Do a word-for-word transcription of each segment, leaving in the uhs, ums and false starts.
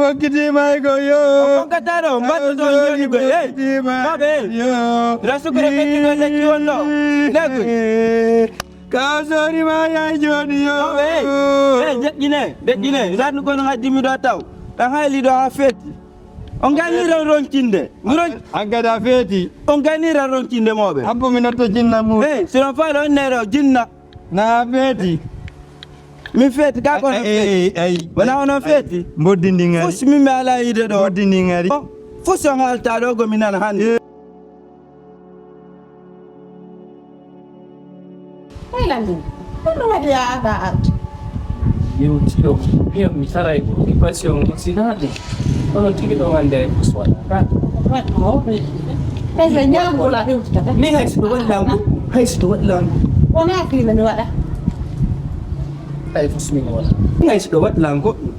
Hokkitiima e ko yo. On fokkataɗo, mbattuɗo on joni ko, hey. Hokkitiima. Babe, hey. Yo. Rasugure ɓettuɗo lekki wonno. Lekki. Ka sori ma yaay joni yo. Babe, hey. Hey, jeƴƴine, deƴƴine. Rannu kono ngaddi mi ɗo taw. Ɗan hayli ɗo ha fetti. On gani ron ronkinde. Mi ron- An kadi a feeti. On gani ran ronkinde moɓe. Abbo mi notto jinna mu. Hey, si non falo on nero jinna. Na feeti. Min feeti ka kono feeti. Ay, ay, wona ay, onon ay. Feeti. Mboddi ndi ngari. Fus min mi ala yide ɗo. Mboddi ndi ngari. Oh, fus on halta ɗo go mi nana hande. Eh. Ay, Lamine, kono waɗi a ala arde? Yewti ɗo, mi mi saray ko, mi passion mo sinaade. Kono tigi ɗo wande ay fus waɗa ka. Waɗ mo, ɓe. Ɓe ɓe ñaamgol a hewtitata. Ni hay so ɗo waɗi lan goɗɗum, hay so ɗo waɗi lan goɗɗum. Wona fiila mi waɗa. Hay fus min waɗa. Ni hay so ɗo waɗi lan goɗɗum.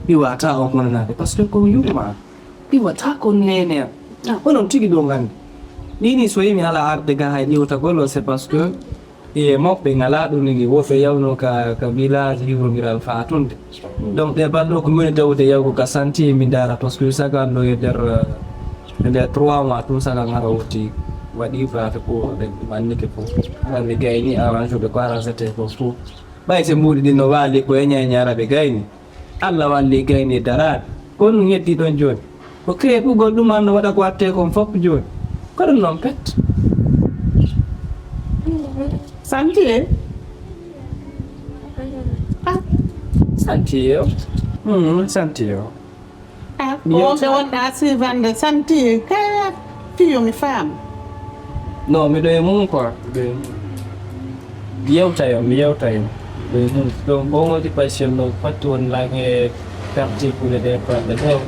Mi wata on wonanaade, parce que ko yumma. Iwata ko nene am. Ah, onon tigi ɗo nganndi. Ni ni so yimi ala arde ga hay ƴewtagol o, c'est parce que e mawɓe ngala ɗum ni, woɓɓe yawno ka, ka village yurodiral fatunde. Donc, ɗe balɗo ko moni tawde yawgo ka santi mi dara, parce que saga ɗo e nder, eh, nder trois mois, tout saga ngara woti waɗi bafe ko ɓe mannike fof. Ngara ɓe gayni arrange ɓe ko arrangete ko fof. Ɓay se mbuuɗi ɗin no waali ko e ñañaara ɓe gayni. Allah walli gayni daraaɓe. Ko ɗum yeddi ɗon jooni. Ko keeɓugol ɗum an no waɗa ko watte kon fof jooni. Ko ɗum noon pet. Santi e. Ah, santi e o. Hmm, santi e o. Ah, mi ko yewta- wonɓe wonɗa sivande santi e. Ka fiyo mi faam. Non, miɗo e mum quoi. Miɗo e mum. Mi yewta yo, mi yewta yo. Miɗo e mum. Donc, ko wonde passion ɗo, fatti won langue parti pour les défendre. Donc,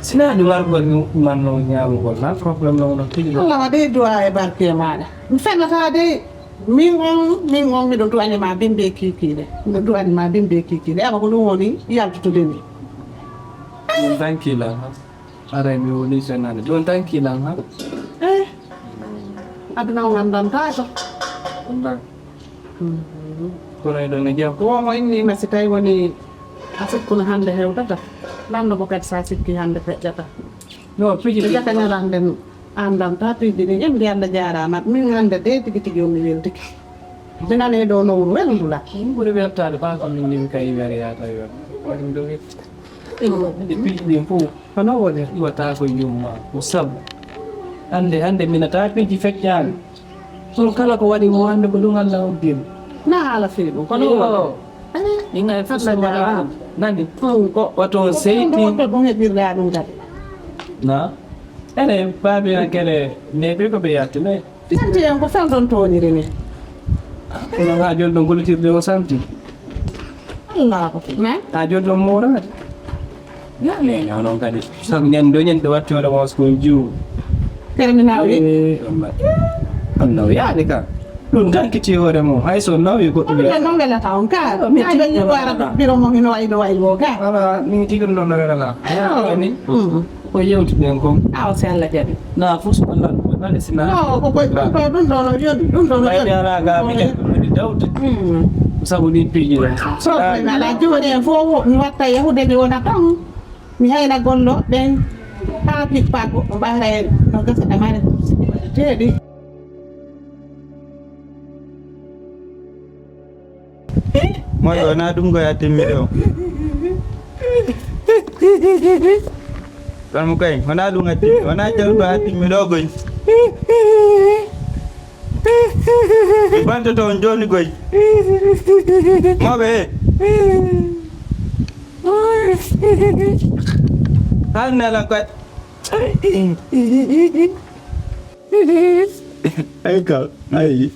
sina ɗum argol mi manno ñaamugol, na problème no wono tigi ɗo. Allah waɗi du'a e barke maɗa. Mi fennata de, min on, min on miɗo du'ani ma bimbe kikiɗe. Miɗo du'ani ma bimbe kikiɗe. Ama ko ɗum woni yaltutude mi. Min dankila. Aray mi woni senade. Ɗum tan kilan ha. Eh, aduna o ngandanta ko. Ɗum tan. Mhm. Kono e ɗon e jam. Ko mo inni ma si tawi woni a sikkuno hande hewtata. Lanndo mo kadi sa sikki hande feƴƴata. No, piji. Ɓe jaka ñalande andanta piji ɗi. Ƴemdi Allah jaarama. Min hande de tigi tigi on mi weltike. Binane ɗo nowru welndula. Min ɓuri weltaade faa ko min nimi kay wiyata yata yo. Waɗi mi ɗo wetti. Ɗe piiji ɗin fof. Hono woni? Iwata ko yumma. Ko sabu. Hannde, hannde minata piiji feƴƴaani. Kono kala ko waɗi mo hannde ko ɗum Allah hoddiri. Na haala fii ɗum. Kono woni? Ɗin ay fof so waɗa. Nani? Ko wato on seyti. Ko ɗum heɓirɗa ɗum kadi. Na? Ene baabi an kele ne ɓe ko ɓe yaltine. Tanti en ko fel ɗon tooniri ni. Kono ha joni ɗon gollitirde o santi. Allahu. Mais? Ha joni ɗon moorade. Yale. Onon kadi. Sabu ñande o ñande wattoore mo ko jiw. Terminal wi. Eh, on nawi yaade ka. Ɗum tankiti hoore mum. Hay so nawi goɗɗum. Ɗum ɗon welata on ka. Mi tigi ɗon wara biro mo ino wayi no wayi mo ka. Ala min tigi ɗum ɗon no welata. Ni. Ko yewtuɗen kon. Awa si Allah jaɓi. Na fof so Allah ɗum waɗi sina. No, ko koy ko ɗum ɗo no yoni, ɗum ɗo no yoni. Ɓayde ala ga mi jaɓi woni dawde. Sabu ɗin piiji ɗon. So ala jooni en fof mi watta yahude mi wona ton. Mi hayna gollo ɓen. Haa pippa goɗɗo ɓaara en no gasa ɗamare. Teeɗi. Moy wona ɗum ko yattimmi ɗo. Ɗon mo kay wona ɗum yattimmi wona jawɗo yattimmi ɗo koy. Mi bantoto on jooni koy. Moɓe he. Hannala koy. Ay ka ay.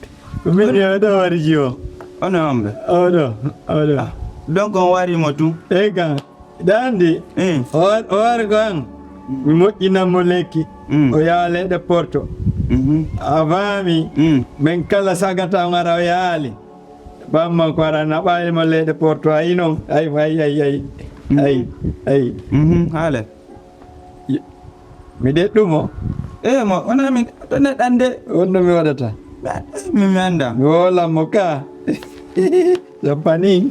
Ko min ya da wari jiwo. Ono ambe. Oɗo oɗo. Donc on wari mo tun. Ega. Dandi. Mm. O wari ko an. Mi moƴƴinan mo lekki. Mm. O yawa leyɗe porto. Mhm. A faami. Mm. Min kala sagata on ara o yaali. Bamma ko ara naɓaali mo leyɗe porto ayi noon ay ay ay ay. Mm. Ay ay. Mhm. Haale. Mi ɗeɗɗumo. E mo wona min ɗo neɗɗande. Wonno mi waɗata. Mi mi annda. Mi woolammo ka. Jappani.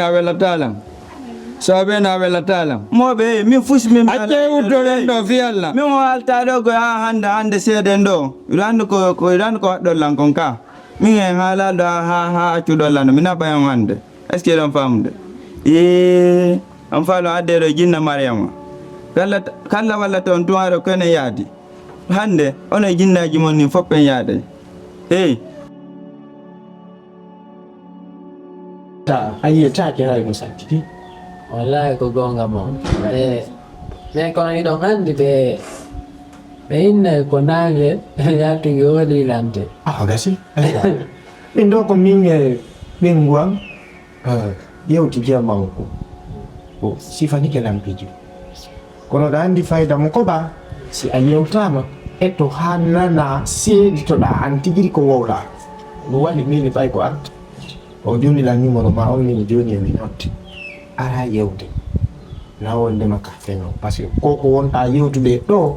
a welataa lan. So a ɓeen a welataa lan. Mooɓe, min fusi min. Accee wuttoɗen ɗo fii Alla. Min o altaa ɗo ko haa hannde, hannde seeɗen ɗo. Miɗo anndi ko, ko, miɗo anndi ko waɗɗon lan kon ka. Min en haalaa ɗo haa, haa, haa accuɗon lan. Mi naɓa en hannde. Est-ce que ɗon faamude? Ee, on faa ɗon addee ɗo jinna Mariyama. Kalla, kalla walla ton tun haro ko enen yaadi. Hannde, onon e jinnaaji mon nin fof en yaaday. Hey. Ta, a yiyetaake hay ko sattiti. Wallahi ko goonga mo. E, mais kono hiɗon anndi ɓe ɓe innay ko naange yaltugi o liilante. Ah, gasi. Ɗin ɗo ko min e ɓinngu am. Yewti jamaanu ko ko sifanike lampiiji. Kono ɗa anndi fayda mo koɓa, si a yewtaama, etto haa nana seeditoɗa an tigiri ko wowla. Ɗum waɗi mini ɓay ko arta o joni la numéro ma on mini joni e mi notti. Ara yewte na wondema ka feno parce que koko wonɗa yewtude ɗo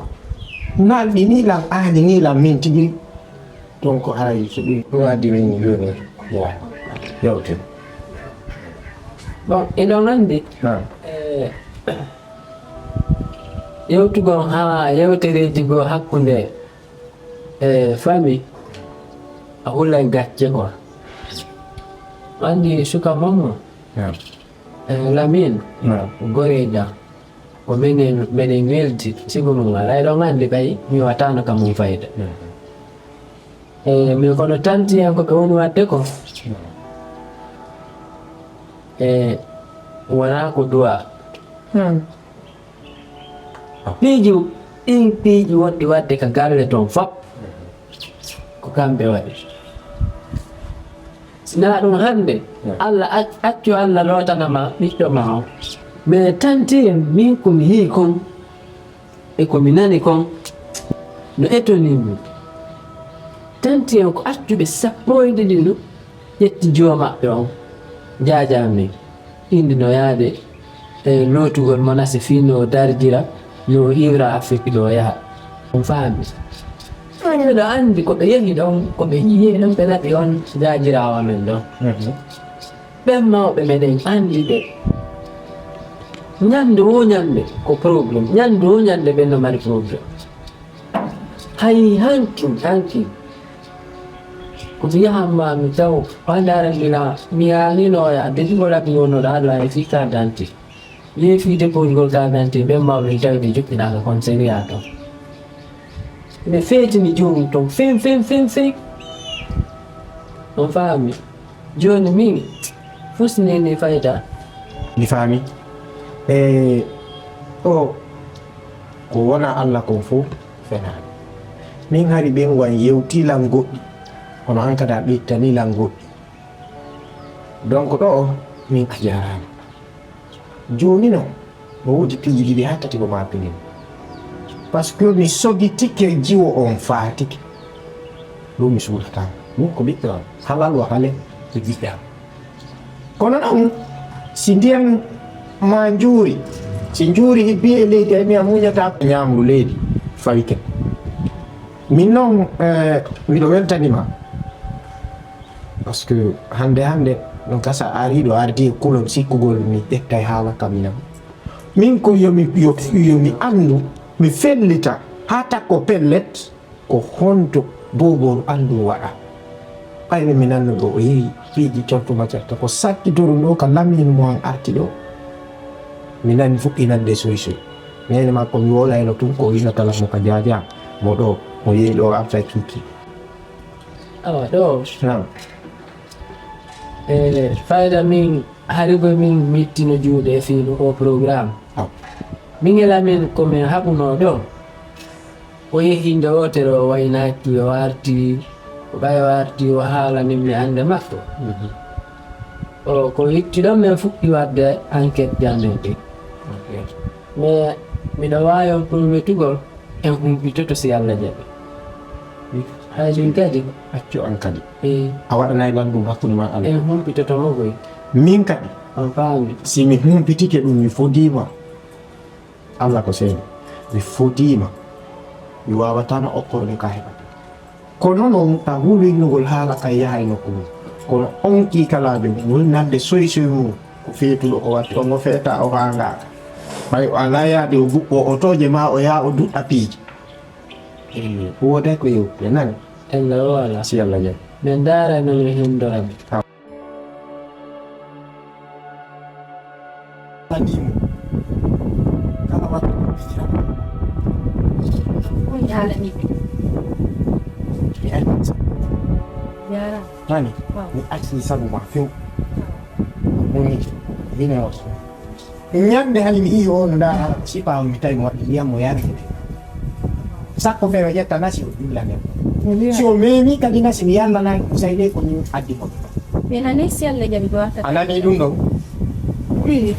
nalɗi ni lan aani ni lan min tigiri. Donc haray so ɗum ɗum addi min jooni yewte. Bon, eɗon anndi e yewtugol haa yewtereeji goo hakkunde e famille a hulay gacce quoi. Anndi suka mamma e Lamine goreejo am. Ko minen meɗen weldi sibu mum alaa eɗon anndi ɓay mi wattaano ka mum fayda. E mais kono tanti en ko ɓe woni waɗde ko e wonaa ko duwa. Piiji ɗin piiji wonɗi waɗde ka galle toon fop ko kamɓe waɗi. Sinaa ɗum hannde allah accu allah lootana ma ɓiɗɗo ma o mais tanti en min ko mi yii kon e ko mi nani kon no etonii mi. Tanti en ko accuɓe sappo e ɗiɗi no ƴetti joo maɓɓe on jaajaa min. Indi no yaade e lootugol mo nase fii no darjira no iwra afrik ɗo yaha. On faami. Miɗo anndi ko ɓe yehi ɗon ko ɓe yiyi ɗon ɓe naɓi on jaajiraawo men ɗon. Ɓen mawɓe meɗen anndi ɓe. Ñannde wo ñannde ko problème ñannde wo ñannde ɓen no mari problème. Hay hankin hankin ko mi yahan ma mi taw o hannde aran mbila mi yaalino e adde ɗiɗo laɓi wonnoɗo haɗo aye fii carte d'identité yehi fii dépose ngol carte d'identité ɓen mawɓe mi tawi ɓe joɗɗinaaka kon sériya ton ɓe feetini joomum ton feŋ feŋ feŋ feŋ on faami jooni min Fus ni ni fayda. Mi faami. E o ko wona Allah kon fof fenaani. Min hari ɓen wan yewti lan goɗɗi, kono an kadi a ɓettani lan goɗɗi. Donc ɗo min a jaaraama. Jooni no, no woodi piiji ɗiɗi haa tati ko maa pinin. Parce que mi sogitike jiwo on faatike. Ɗum mi suuɗataa. Ɗum ko ɓiɓɓe am. Halal wa hale, ɓe ɓiɓɓe am. Kono noon, si ndiyam maa njuuri, si njuuri hebbii e leydi, ay mi a muñataa ko ñaamru leydi fawike. Min noon, eh, miɗo weltani ma. Parce que hannde, hannde, no gasa a ari ɗo, a ardi e kulol sikkugol mi ƴettay haala kam, minam. Min ko yo mi, yo, yo mi anndu, mi fellita, haa takko pellet, ko honto boobooru anndu waɗa. Ɓayde mi nanno ɗo, o yehi piiji cortuma certa, ko sakkitoru ɗo ka lamin mo an arti ɗo. Mi nani fuɗɗi nande soy soy. Neene makko mi woolayno tun ko o innata lan mo ka jaaja, mo ɗo, mo yehi ɗo arta cuuki. Awa ɗo. Naam. E fayda min, hari ko min mittino juuɗe e fii ɗo o programme. Aw. Min e lamin ko min haɓuno ɗo. O yehi nde wootere o waynaaki, o arti, o ɓay o arti, o haalanin mi annde makko. Mhm. O, ko itti ɗon min fuɗɗi waɗde enquête jannden ɗi. Ok. Mais miɗo waawi on prometugol, en humpitoto si Allah jaɓi. Hay ɗum kadi. Accu an kadi. Eh. A waɗanay lan ɗum hakkunde ma Allah. En humpitoto mo koy. Min kadi. On faami. Si mi humpitike ɗum, mi fodiima. Allah ko seede. Mi fodiima. Mi waawataa no okkorɗe ka heɓata. Kono noon, ka huulinnugol haala kan yahay nokku mum. Kono on kiikalaajo ngol nande soy soy mum, ko feetuɗo o watti, on o feeta o haangaaka. Ɓay o alaa yaade o guɓɓo otooje ma o yaa o duɗɗa piiji. Wooday ko yewtude, nani? Ella o alaa. Si Allah jaɓi. Ɓe ndaara no mi hindora ɓe. Animo. Kala waktu ko pijira. Ko yaalani. Mi acci. Yara. Nani? Waaw. Mi acci sabu ma few. Moni. Bine wasu. Ñande hani mi ii on nda sipa on mi tawi mo waɗi ndiyam mo yarde. Sakko fewa ƴetta nasi o julla nden. Si o memi kadi nasi mi yalla nan ko sayde ko min addi ko. Mi nani si Allah jaɓi ko watta. A nani ɗum ɗon? Oui.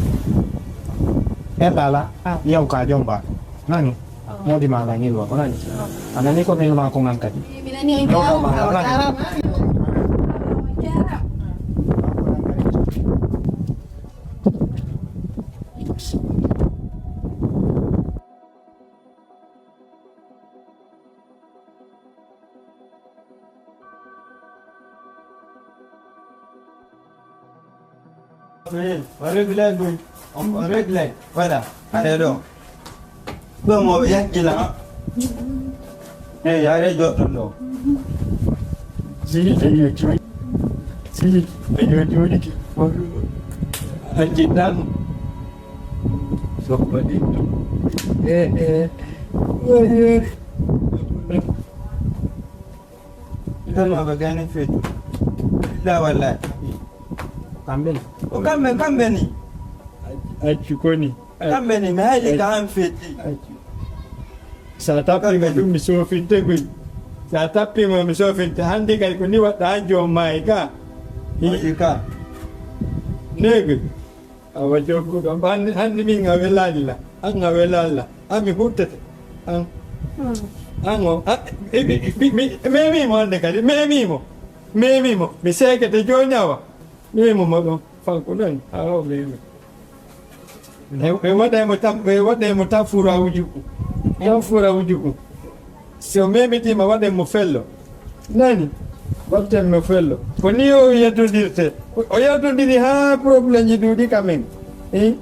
Heɓa ala. Ah. Yaw ka jomba. Nani? Ah. Modi ma nani lo ko nani? Ah. A nani ko min ma ko ngan kadi. Mi nani on. Ɗo ko ma nani? Eh, o réglé ɗum. On, o réglé. Voilà. Allez, ɗo. Ɗo mo ɓe yakkila. Eh, yare joɗɗo ɗo. Si, ayo, joɗi. Si, ayo, joɗi. Acci tan. Sokko ɗi. Eh, eh. Oye. Tan ma ɓe gane feetu. Illa wallahi. Kamɓe ni. O kamɓe, kamɓe ni. Accu koni. Kamɓe ni, mi hayli ka an feeti. Accu. Sa tappima ɗum mi sofinte gol. Sa tappima mi sofinte. Hande kay ko ni waɗɗa an joom maayi ka. Waɗi ka. Negol. Awa jokkuɗo. Hande, hande min a welani la. An a welani la. An mi huttete. An. An o. A, e, mi, mi, mi, memimo hande kadi. Memimo. Memimo. Mi sekete joni awa. Memi mo ɗon, fanko ɗon, haa o memi. Ɓe, ɓe waɗay mo tan, ɓe waɗay mo tan fura ujuku. Tan fura ujuku. Si o memitima, waɗen mo fello. Nani? Waɗten mo fello. Ko ni o yeddodirte. O yeddodiri haa problème ji duuɗi ka men. Eh?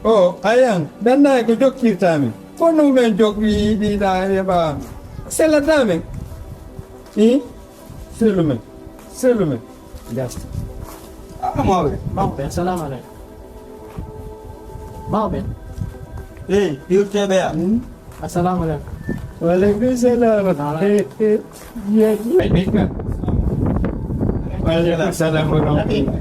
O, ayan, ɗannaay ko jokkirta men. Ko no men jokki ɗiɗa heɓa. Sellata men. Eh? Sellu men. Sellu men. Gas. Ah, mawɓe. Mawɓe, assalamu aleykum. Mawɓe. Eh, yurteɓe ya. Hmm? Assalamu aleykum. Wa aleykum salam. Ah. Eh, eh, yeah, yeah. Wa aleykum salam wa rahmatullah.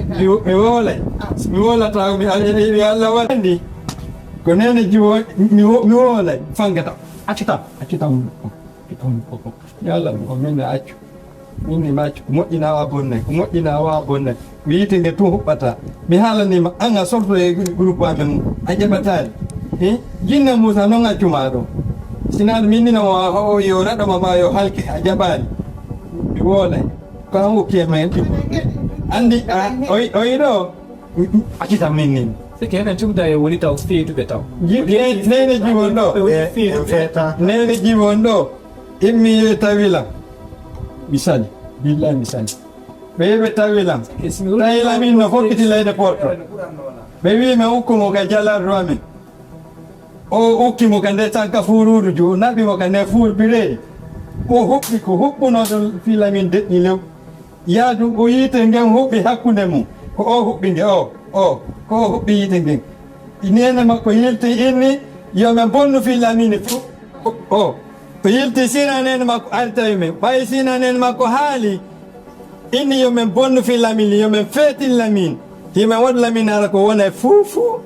mi, mi woolay. Mi woolata, mi, mi, mi Allah waɗi. Ko neene jiwo, mi wo-, mi woolay. Fangata. Accu tan, accu tan. Accu tan. Yo Allah, ko min accu. Min ni maccu, ko moƴƴina wa bonne, ko moƴƴina wa bonne. Ko yiite nge tun huɓɓata. Mi haalaniima, an a sorto e groupe amen mum, a jaɓataani. He? Jinna Muusa noon accuma ɗo. Sinaa min ni no o, o, yo raɗo ma, ma yo halke, a jaɓaani. Mi woolay. Ko an hokki e men ɗi. Anndi, a, o, o yi ɗo. Accita min ni. C'est que enen tugda e woni taw feetuɓe taw. Ji-, ne-, neene jiwon ɗo. Ɓe woni feetuɓe. Neene jiwon ɗo. Immi e tawi lan. Mi sali. Billahi mi sali. Ɓe, ɓe tawi lan. Tawi lan min no fokkiti leyɗe Porto. Ɓe wi men ukku mo ka jalardu amen. O ukki mo ka nde tanka fuuruuru ju, o naɓi mo ka nde fuur bireeri. O huɓɓi ko huɓɓunoo ɗon fii Lamin deƴƴi lew. Yaadu o yiite ngen huɓɓi hakkunde mum. Ko o huɓɓi nge, o, o, ko o huɓɓi yiite ngen. Neene makko yilti inni, yo men bonnu fii Lamini fof. O, o yilti sina neene makko artawi men. Ɓay sina neene makko haali, inni yo men bonnu fii Lamini, yo men feetin Lamin. Himen waɗu Lamin ara ko wona e fuu fuu.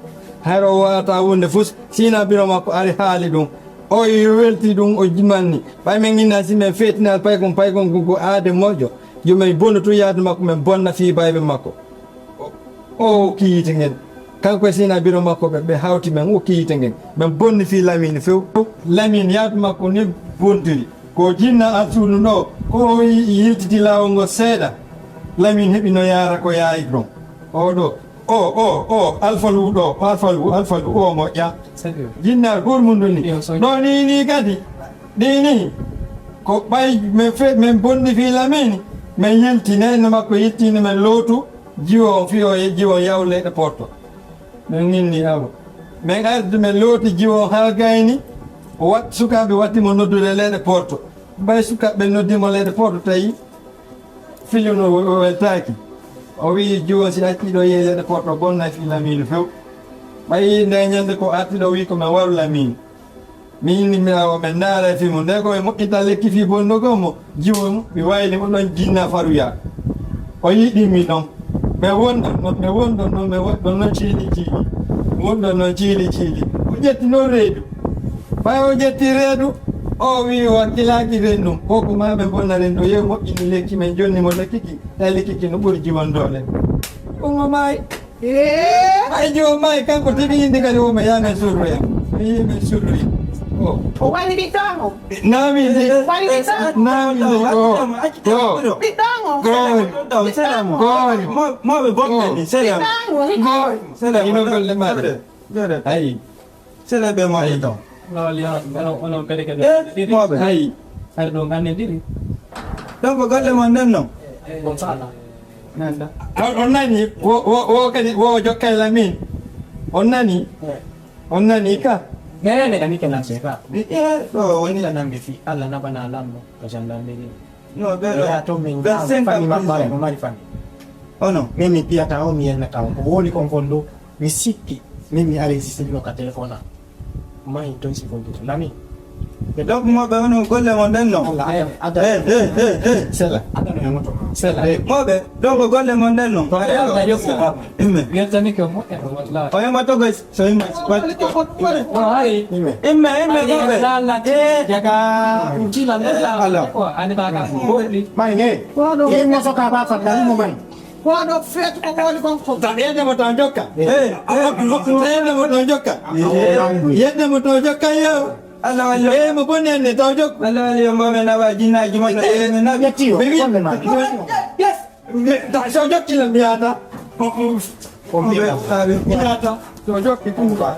Hayro o wata wonde fus, sina biro makko ari haali ɗum. O welti ɗum, o jimanni. Ɓay men inna si men feetinal paykon, paykon ko, ko aade moƴƴo. Yo men bonnu tun yaadu makko, men bonna fii bayɓe makko. O, o hokki yiite ngen. Kanko e sina biro makko ɓe, ɓe hawti men, hokki yiite ngen. Men bonni fii Lamin few. Lamin yaadu makko ni bontiri. Ko jinna alsuudu ɗo, ko o yi-, yiltiti laawol ngol seeɗa. Lamin heɓi no yaara ko yaayi ɗon. O ɗo, o, o, o, alfalu ɗo, alfalu, alfalu, o moƴƴa. Jinna hurmundu ni. Ɗo ni, ni kadi, ɗi ni, ko ɓay men fe-, men bonni fii Lamin, men yilti, neene makko yiltini men lootu, jiwo on fii o e jiwo yaw leyɗe Porto. Men inni awa. Men ardi men looti jiwo on haa gayni, o wat-, sukaaɓe watti mo noddude leyɗe Porto. Ɓay sukaaɓe noddi mo leyɗe Porto tawi Filimu o weltaaki. O wi'i, "Jiwo, si accii ɗo yehi leyɗe Porto, bonnay fii Lamiiɗo few." Ɓay nde ñande ko arti ɗo wi'i ko men waru Lamiiɗo. Mi inni mi awa men ndaara e fii mum. Nde ko ɓe moƴƴinta lekki fii bonnugol mo, jiwo mi wayli mo ɗon jinna faruya. O yiɗi mi ɗon. Ɓe wonɗon ɗon, ɓe wonɗon ɗon, ɓe wonɗon ɗon ciili ciili. Wonɗon ɗon ciili ciili. O ƴetti noon reedu. Ɓay o ƴetti reedu, o wi'i o hakkilaaki ɓen ɗum. Ko ko maa ɓe bonna ren ɗo, yehi moƴƴini lekki men, jonni mo lekki ki, tawi lekki ki no ɓuri jiwon doole. Ɗum o maayi. Ee! Ay, jiwon maayi, kanko tigi indi kadi o mo yaa men surroya. Mi yi'i men surroya. O. O wari ɓiɗɗo mo. Naami ndi. Wari ɓiɗɗo mo. Naami ndi. O. O. Ɓiɗɗo mo. Goori. Ɓiɗɗo mo. Goori. Mo, mo ɓe bonɗe ni, sera. Ɓiɗɗo mo. Goori. Sera. Ino golle maɗa. Jere. Ayi. Sele ɓe mo. Ayi. Ɓeto. Lawal yaha, ono, ono kadi kadi. Eh, mo ɓe. Ayi. Hay ɗo ngannindiri. Donc, golle mon nden non. Bon, sala. Nanda. On, on nani, wo, wo, wo kadi, wo jokka e Lamin. On nani? Eh. On nani ka? Nene. Ani ke lanse ka. Eh, ɗo woni la nambi fi. Allah na bana lambo. Ko gendarmerie. No, ɓe ɗo. Ɓe to min ɓe cinq famille maɓɓe, mo mari famille. Ono, min mi piyata o, mi yennata o. Ko woni kon kon ɗo, mi sikki, min mi ari si sirino ka téléphone am. Mahi toy si kon ɗo. Lami. Ɓe ɗo mo ɓe ono golle mo nden no. Allah, ada, ada. Eh, eh, eh, eh. Sela, ada no yamoto. Sela. Eh, mo ɓe ɗo ko golle mo nden no. Ko Allah yokku. Imme. Yentani ko mo, eh, wallahi. O yama to guys. So yimɓe, imme, imme, imme, imme. Jaga, utila, nesa. Alo. Ani baka. Mai, ne. Yimɓe so ka ba fa, dali mo mai. Kono feet ko woni kon ko. Ta yedde mo taw jokka. Eh, eh. Ta yedde mo taw jokka. Eh. Yedde mo taw jokka yo. Allah walli. Eh, mo bonni en ne taw jokka. Allah walli yo mbo men awa jinnaji mo. Eh, men na yetti yo. Yes. Mi, ta, so jokki lan mi yaata. Ko mi yaata. So jokki ɗum ba.